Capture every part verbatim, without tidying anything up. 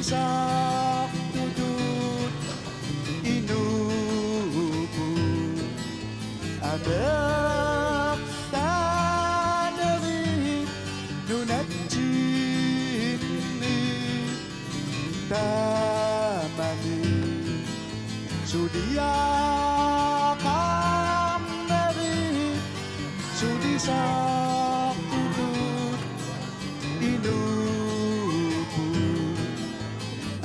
Saartutut inuupput amerlanerit nunatsinni taamani suliaqarnerit sulisaartutut inuupput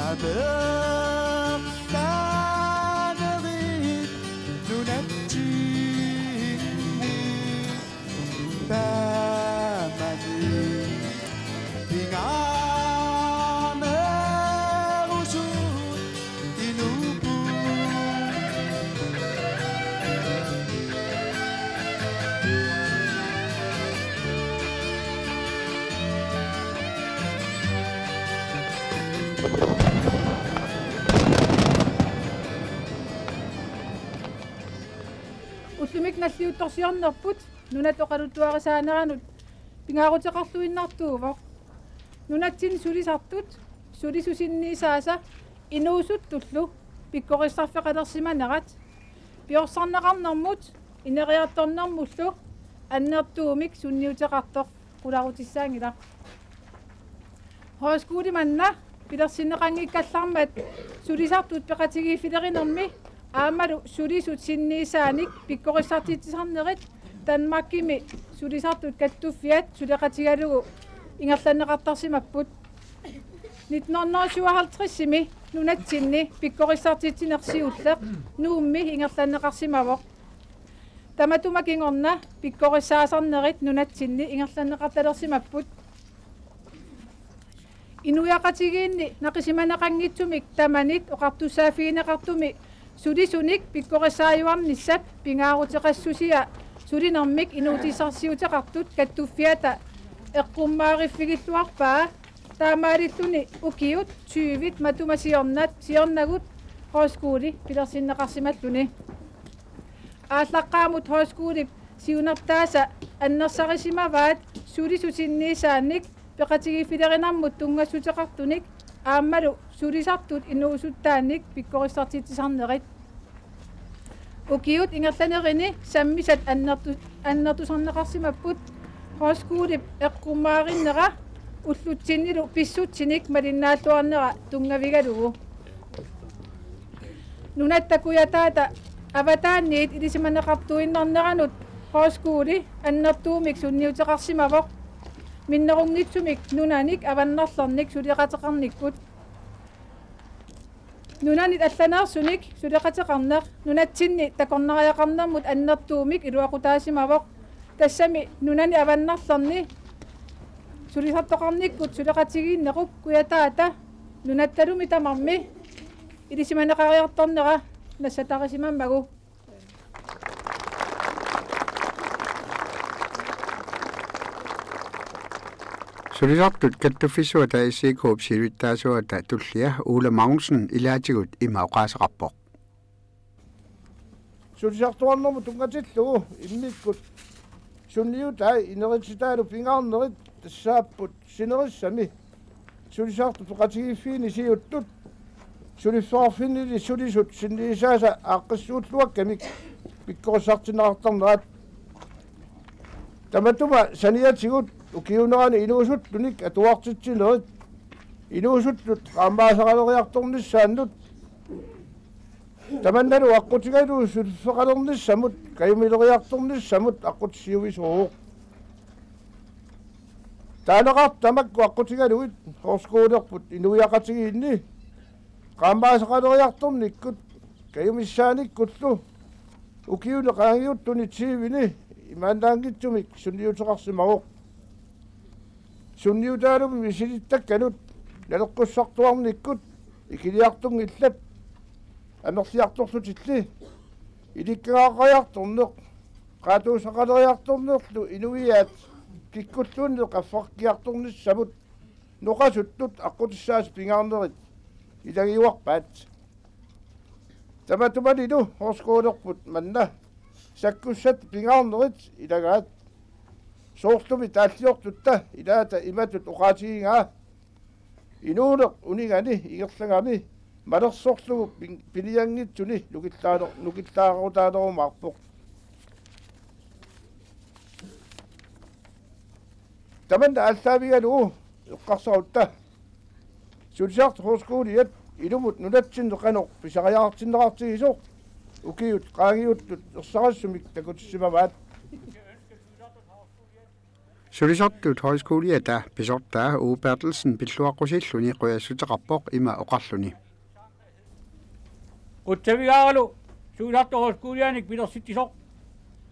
amerlanerit nunatsinni taamani pingaarnerusut inuupput. Ullumikkut nalliuttorsiornerput nunat oqaluttuarisaaneranut pingaaruteqarluinnartuuvoq. Nunatsinni sulisartut sulisut sinniisaasa inuusuttullu pikkorissarfeqalersimanerat piorsarneqarnermut ineriartornermullu annertuumik sunniuteqartoq qularutissaanngilaq. Højskole manna pilersinneqanngikkallarmat sulisartut peqatigiiffilerinermi aammalu sulisut sinniisaanik pikkorissartitsisarnerit Danmarkimi sulisartut kattuffiat suleqatigalugu ingerlanneqartarsimapput. Nitten hundrede syvoghalvtredsimi nunatsinni pikkorissartitsineq siulleq Nuummi ingerlanneqarsimavoq. Tamatuma kingorna pikkorissaasarnerit nunatsinni ingerlanneqartalersimapput. Inuiaqatigiinni naqisimaneqanngitsumik tamanit oqartussaaffigineqartumi sulisunik pikkorissaajuarnissap pingaaruteqassusia sulinermik inuutissarsiuteqartut kattuffiata eqqummaariffigilluarpaa taamaalilluni ukiut tyvit matuma siornat siornagut højskole pilersinneqarsimalluni. Aallaqqaammut højskolep siunertaasa annersarisimavaat sulisut sinniisaanik peqatigiiffilerinermut tunngassuteqartunik aammalu sulisartut inuusuttaanik pikkorissartitsisarnerit. Ukiut ingerlanerini sammisat annertu-, annertusarneqarsimapput højskolep eqqummaarinnera ullutsinnilu pissutsinik malinnaalluarnera tunngavigalugu. Nunatta kujataata avataaniit ilisimaneqartuinnarneranut højskole annertuumik sunniuteqarsimavoq minnerunngitsumik nunanik avannarlernik suleqateqarnikkut. Nunanit allaneersunik suleqateqarneq nunatsinni takornariaqarnermut annertuumik iluaqutaasimavoq. Tassami nunani avannarlerni sulisartoqarnikkut suleqatigiinnerup kujataata nunattalumi tamarmi ilisimaneqariartornera nassatarisimammagu. Sulisartut kattuffissuata S I K-p siulittaasuata tullia Ole Magnussen ilaatigut ima oqaaseqarpoq. Sulisartuarnermut tunngatillugu immikkut sunniutai inerititaalu pingaarnerit tassaapput sinerissami sulisartut peqatigiiffiini siuttut suliffeqarfinnili sulisut sinniisaasa aaqqissuulluakkamik pikkorissartinneqartarnerat. Tamatuma saniatigut ukiuunerani inuusuttunik atuartitsinerit inuusuttut qaammaasaqaleriartornissaannut tamannalu aqqutigalugu suliffeqalernissamut kajumileriartornissamut aqqutissiuisuuvoq. Taaneqartut tamakku aqqutigalugit højskolerput inuiaqatigiinni qaammaasaqaleriartornikkut kajumissaannikkullu ukiuni qaangiuttuni tyvini imaannaanngitsumik sunniuteqarsimavoq. Sunniutaalumi misilittakkanut naleqqussartuarnikkut ikiliartunngillat amerliartorlutilli ilikkagaqariartorneq qaatuusaqaleriartornerlu inuiaat kikkulluunniit qaffakkiartornissamut noqasuttut aqqutissaasa pingaarnerit ilagiuarpaat. Tamatumanilu højskolerput manna sakkussat pingaarnerit ilagaat. Soorlumi taalliortutta ilaata imatut oqaatigigaa: Inuuneq uningani ingerlagami malersorlugu pin-, pinianngitsuni nukillaane-, nukillaarutaalerumaarpoq. Tamanna aallaavigalugu eqqarsarutta: Sulisartut Højskoliat ilumut nunatsinni qanoq pisariaqartinneqartigisoq ukiut qaangiuttut ersarissumik takutissimavaat. Sulisartut Højskoliata pisortaa Ove Berthelsen pilluaqqusiilluni qujassuteqarpoq ima oqarluni: Qutsavigaaralu Sulisartut Højskolianik pilersitsisoq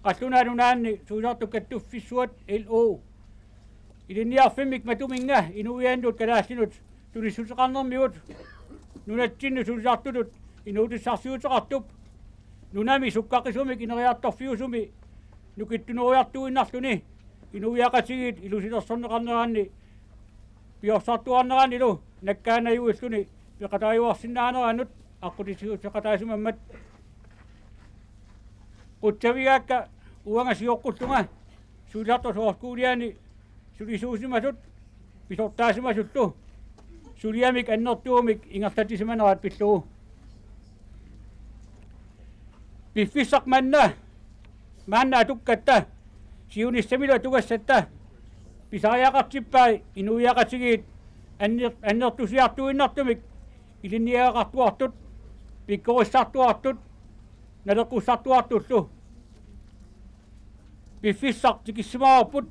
Qallunaat Nunaanni Sulisartut Kattuffissuat, L O, ilinniarfimmik matuminnga inuiannut kalaallinut tunissuteqarnermigut nunatsinnut sulisartutut inuutissarsiuteqartup, nunami sukkaqisumik ineriartorfiusumi nukittunerujussuartuinnarluni inuiaqatigiit ilusilersorneqarneranni piorsaartuarneranilu nakkaannajuilluni peqataajuarsinnaaneranut aqqutissiuusseqataasimammat. Qutsavigaakka uanga sioqqullunga Sulisartut Højskoliani sulisuusimasut pisortaasimasullu suliamik annertuumik ingerlatsisimanerat pillugu. Piffissaq manna, maanna atukkatta, siunissamilu atugassatta pisariaqartippai inuiaqatigiit anner-, annertusiartuinnartumik ilinniagaqartuartut, pikkorissartuartut, naleqqussartuartullu. Piffissaq tikissimavarput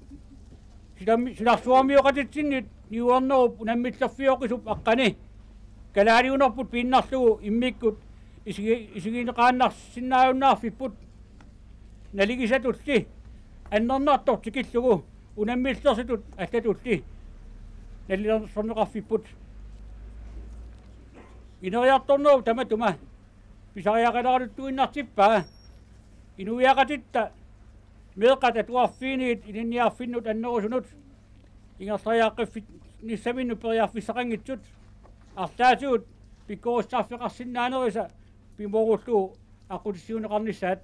sulami-, sularsuarmioqatitsinnit niuernerup unammillerfioqisup aqqani kalaaliunerput piinnarlugu immikkut isigi-, isigineqaannarsinnaajunnaarfipput, naligisatulli annernartoq tikillugu unammillersutut allatulli nalilersorneqarfipput. Ineriartornerup tamatuma pisariaqaleraluttuinnartippaa inuiaqatitta meeqqat atuarfiinit ilinniarfinnut annerusunut ingerlariaqqiffinnissaminnut periarfissaqanngitsut arlaatigut pikkorissarfeqarsinnaanerisa pimoorullugu aqqutissiuunneqarnissaat.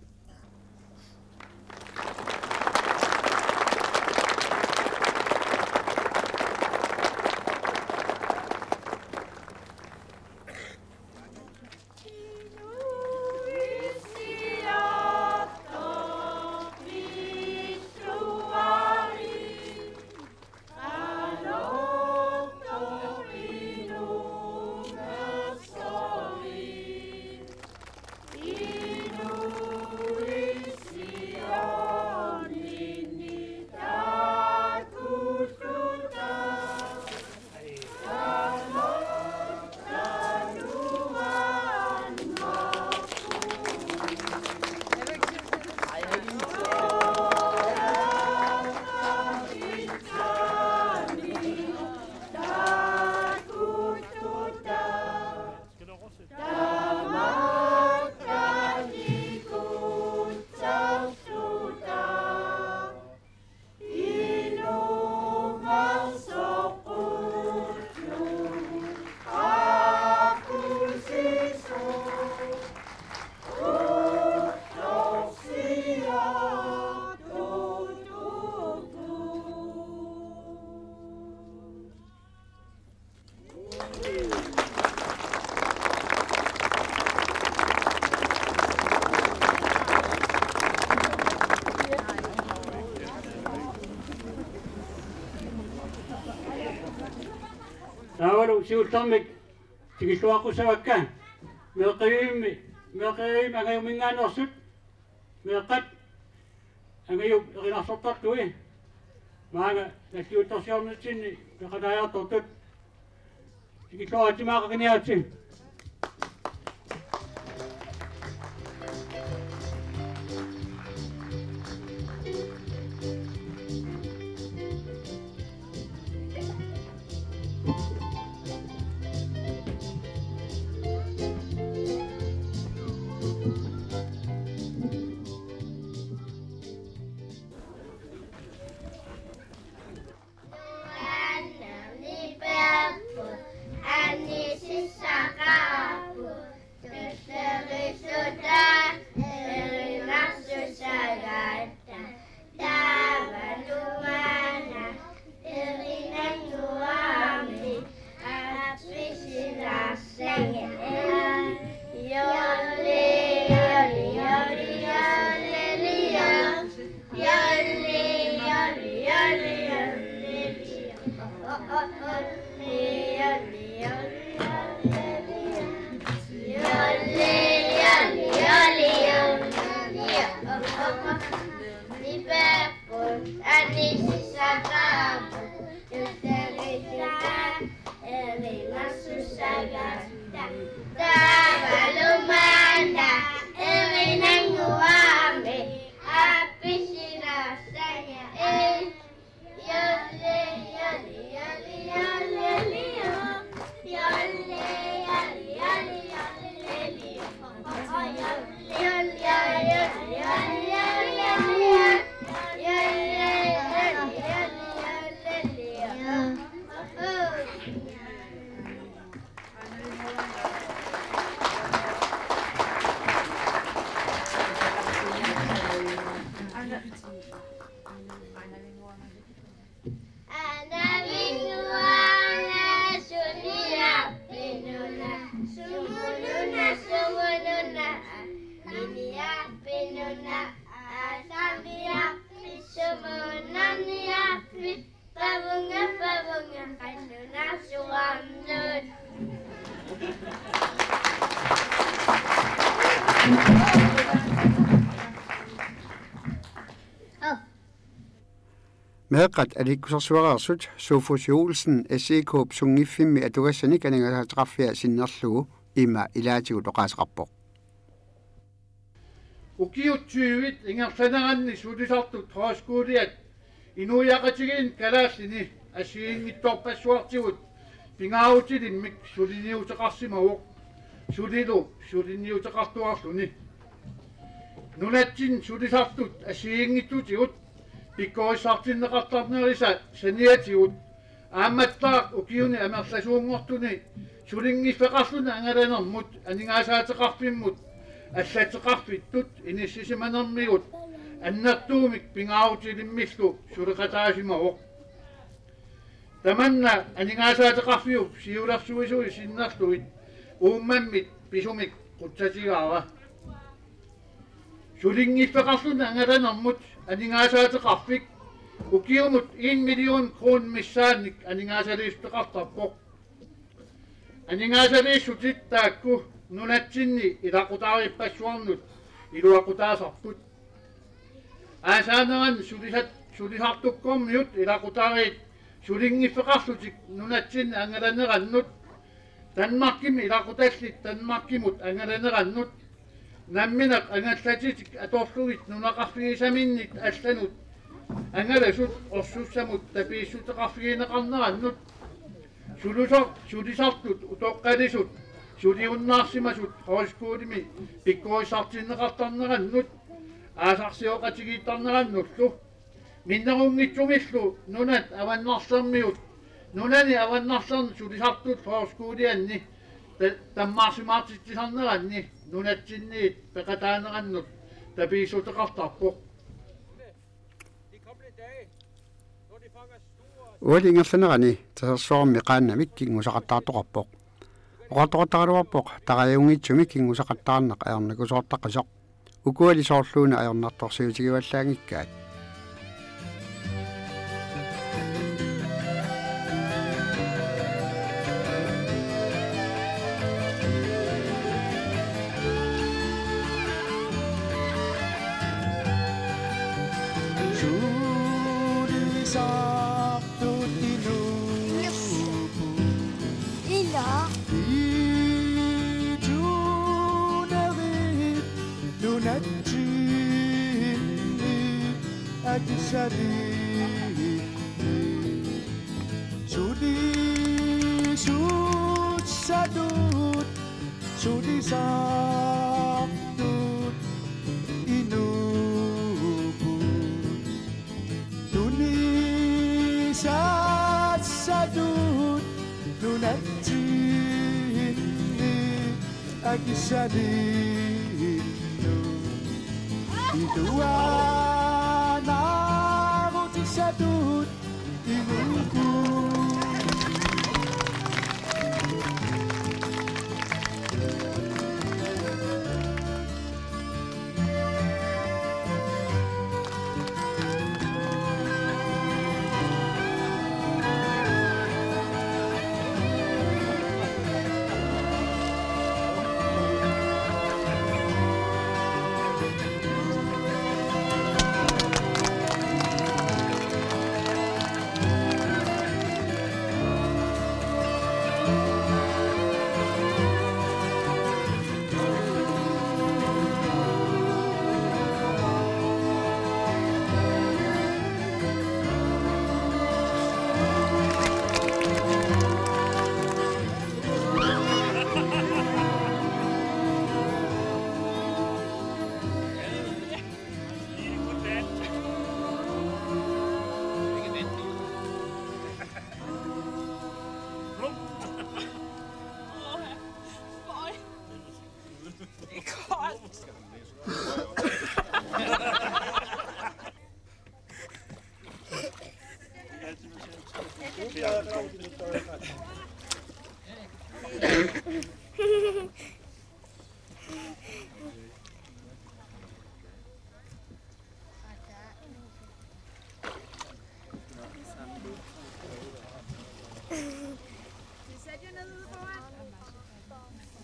Taavalu siullermik tikilluaqqussavakka meeqqerivimmik, meeqqerivimmik angajuminngaanneersut. Meeqqat angajup erinarsortartui maanga nalliuttorsiornitsinni peqataajartortut. Tikilluaritsi, maaqaqiniaritsi. Meeqqat aliikkusersuereersut Sofus Olsen S I K-p sunngiffimmi atugassanik aningaasaateqarfia sinnerlugu ima ilaatigut oqaaseqarpoq. Ukiut tyvit ingerlaneranni sulisartut højskoliat inuiaqatigiinni kalaallini assigiinngitsorpassuartigut pingaarutilimmik suliniuteqarsimavoq, sulilu suliniuteqartuarluni. Nunatsinni sulisartut assigiinngitsutigut pikkorissartinneqartarnerisa saniatigut aammattaaq ukiuni amerlasuunngortuni sulinngiffeqarluni angalanermut aningaasaateqarfimmut allateqarfittut inissisimanermigut annertuumik pingaarutilimmillu suleqataasimavoq. Tamanna aningaasaateqarfiup siulersuisui sinnerlugit uummammit pisumik qutsatigaara. Sulinngiffeqarluni angalanermut aningaasaateqarfik ukiumut en million kroner missaannik aningaasaliissuteqartarpoq. Aningaasaliissutit taakku nunatsinni ilaqutariippassuarnut iluaqutaasarput. Aasaanerani sulisat-, sulisartukkormiut ilaqutariit sulinngiffeqarlutik nunatsinni angalanerannut, Danmarkimi ilaqutallit Danmarkimut angalanerannut, nammineq angallatitik atorlugit nunaqarfigisaminnit allanut angalasut orsussamut tapiissuteqarfigineqarnerannut, sulusar-, sulisartut utoqqalisut suliunnaarsimasut højskolimi pikkorissartinneqartarnerannut aasarsioqatigiittarnerannullu, minnerunngitsumillu nunat avannarlermiut, nunani avannarlerni sulisartut højskolianni ta-, tammaarsimaartitsisarneranni nunatsinniit peqataanerannut tapiissuteqartarpoq. Uali ingerlanerani Tasersuarmi qaannamik kinngusaqattaartoqarpoq. Oqartoqattaraluarpoq tarajuunngitsumik kinngusaqattaarneq ajornakusoortaqisoq. Ukuali soorluuna ajornartorsiutigivallaanngikkaat. Sulisartut inuupput. Ila. Ituunerit nunatsinni akisaliinnut. Sulisussatut sulisartut inuupput. Tunisassatut nunatsinni akisaliinnut. Iluanaarutissatut inuupput.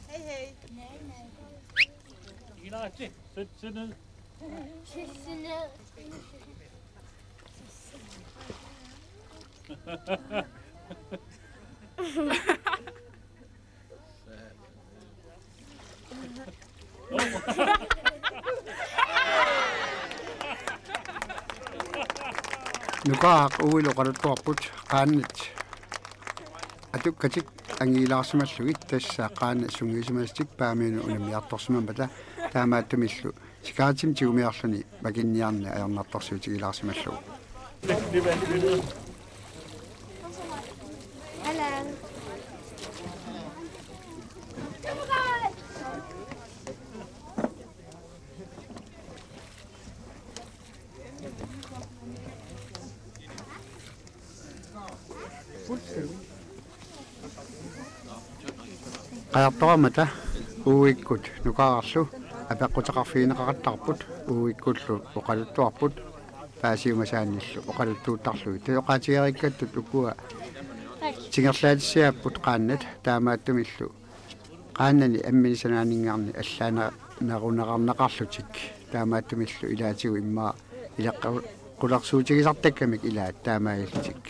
Hey, hey. Sæt, sæt ned. Nukaaq uilu oqaluttuarput qaannat atukkatik angilaarsimallugit, tassa qaannat sungiusimasatik Paamiunut unammiartorsimammata, taamaattumillu sikaatsimik tigumiarluni makinniarneq ajornartorsiutigilaarsimallugu. Qajartorammata uikkut nukaarlu apeqquteqarfigineqaqattaarput, uikkullu oqaluttuarput paasiumasaannillu oqaluttuuttarlugit. Tasoqaatigereerikkattut ukua tingerlaatissiaapput qaannat, taamaattumillu qaannani amminik sanaaninngaanniit allaaneruneqarneqarlutik, taamaattumillu ilaatigut immaqa ilaqqu-, qulersuutigisartakkamik ilaat taamaalillutik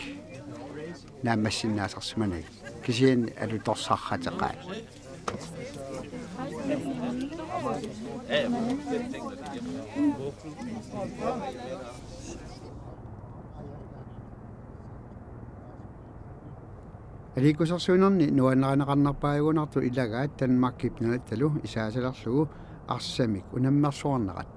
naammassinnaasarsimanagit, kisianni alutorsarrateqaat. Aliikkusersuinerni nuannarineqarnerpaajugunartut ilagaat Danmarkip nunattalu isaasalerlugu arsamik unammersuarnerat.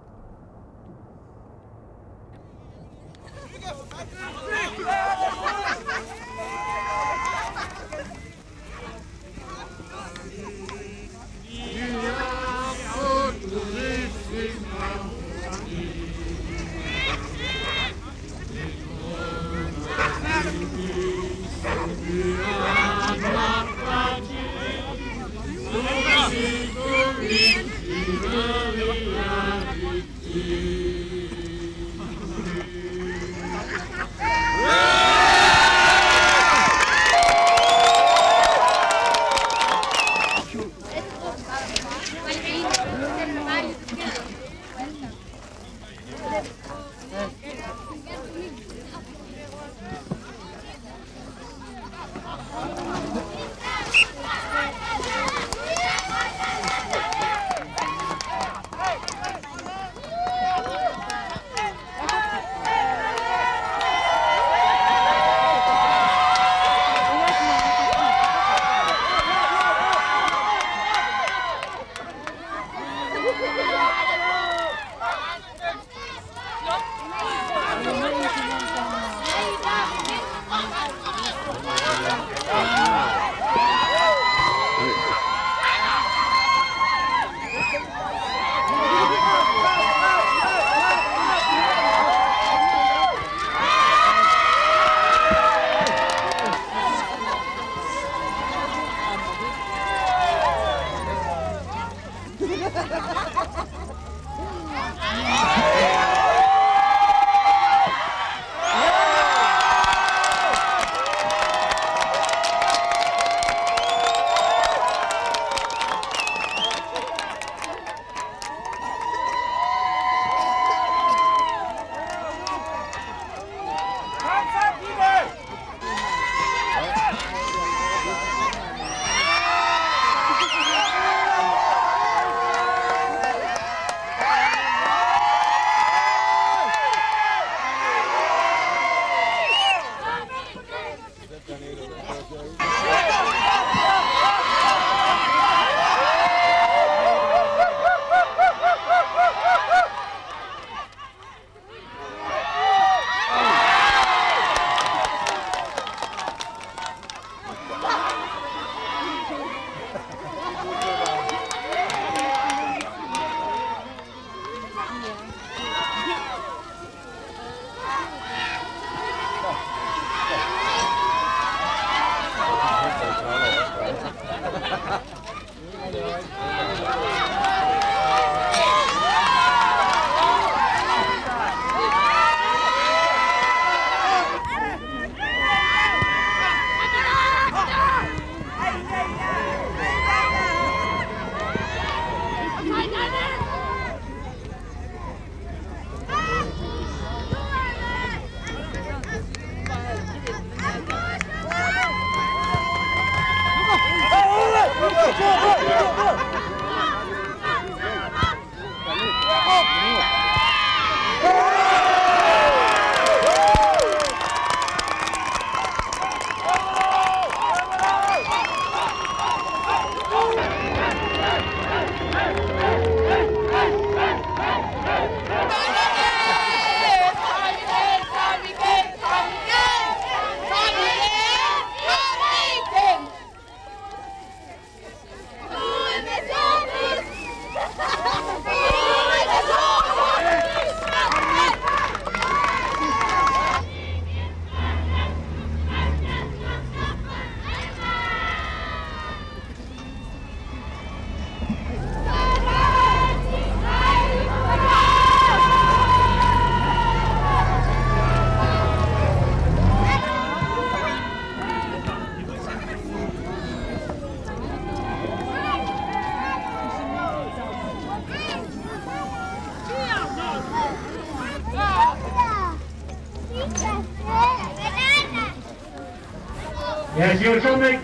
Ja, siullermik.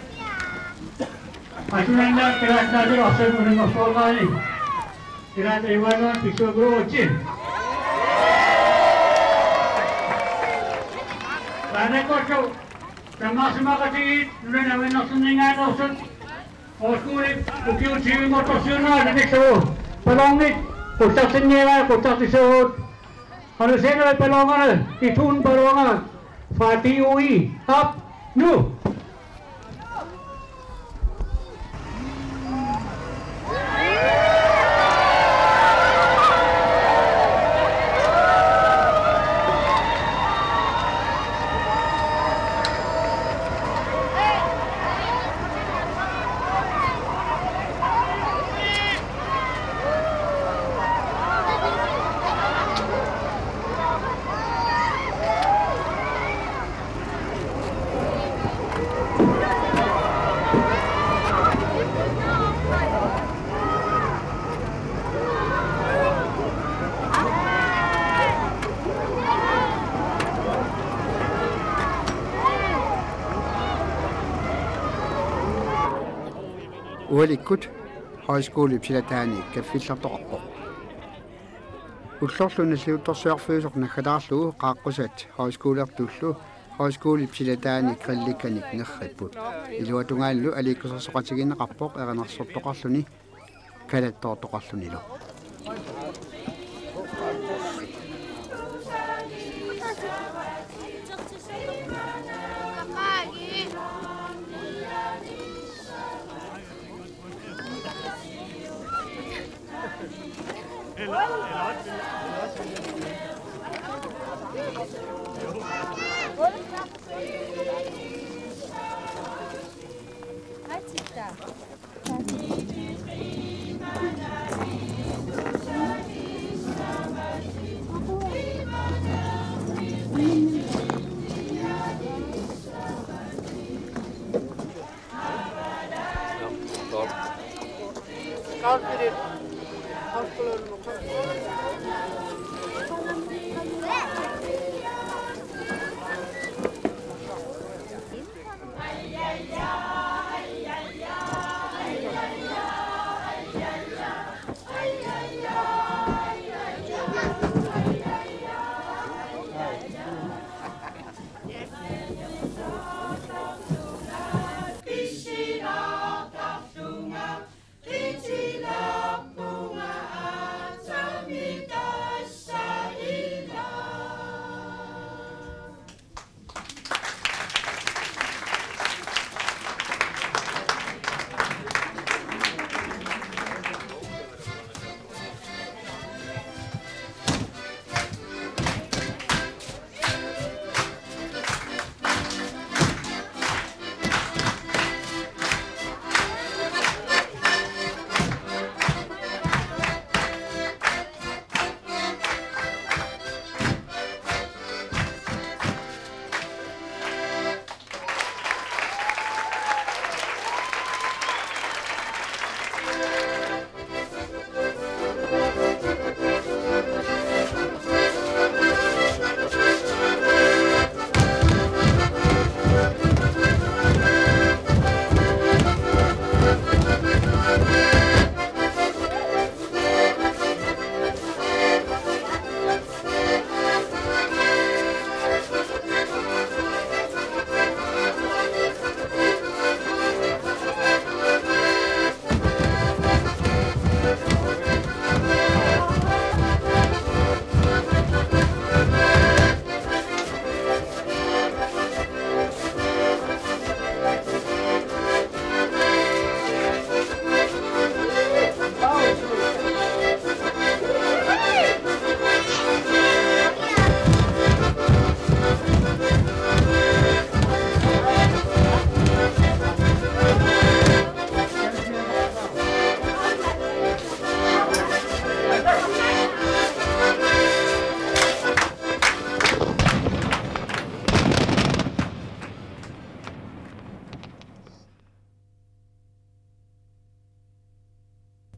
Asunanna, kalaallit arsaq unammersuarani. Kalaallit ivaluan pissuakuuritsi. Taannakkutsu tammarsimaqatigiit nunani avannaarnerninngaanneersut. Højskole, ukiut tyve måtte syvende, det er ikke så. Ballonit, Gustavsen Nera, Gustavsen Sørud. Har du set noget ballonerne? De tusind balloner fra D O I. Op nu! Ualikkut højskolip silataani kaffillertoqarpoq. Ullorlu nalliuttorsiorfiusoq naggataarlugu qaaqqusat højskolertullu højskolip silataani grillikkanik nerripput. Iluatungaanilu aliikkusersoqatigiinneqarpoq erinarsortoqarluni kalattoortoqarlunilu.